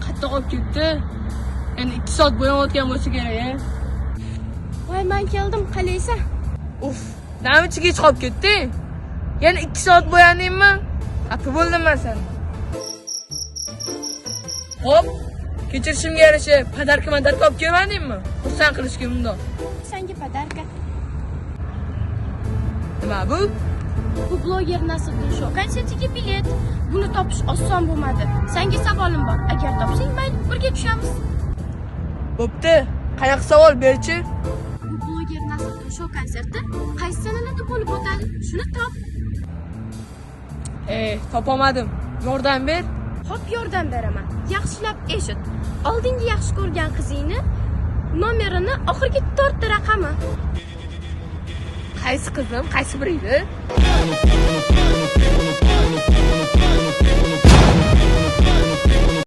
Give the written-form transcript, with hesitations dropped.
Qattiq olib ketdi. Endi 2 soat bo'yanayotgan bo'lsa kerak, a? Voy, men keldim, qalaysan? Uf, nima kech qolib ketding? Yana 2 soat bo'yandingmi? Xafa bo'ldim man sen. Xo'p, kechirishimga yarasha подарка madarka olib kelmadingmi? Xursand qilishga bundoq. Senga подарка. Nima bu? Bu bloger Nasriddin Shoh konsertiga bilet. Buni topish oson bo'lmadi. Senga savolim bor. Agar topsang, mayli, birga tushamiz. Bo'pti. Qanaqa savol berchi? Bu bloger Nasriddin Shoh konserti qaysi sanalarda bo'lib o'tadi? Shuni top. Topolmadim. Yordam ber. Xo'p, yordam beraman. Yaxshilab eshit. Oldingi yaxshi ko'rgan qizingni nomerini oxirgi to'rtta raqami. Qaysi qizim? Qaysi biri edi?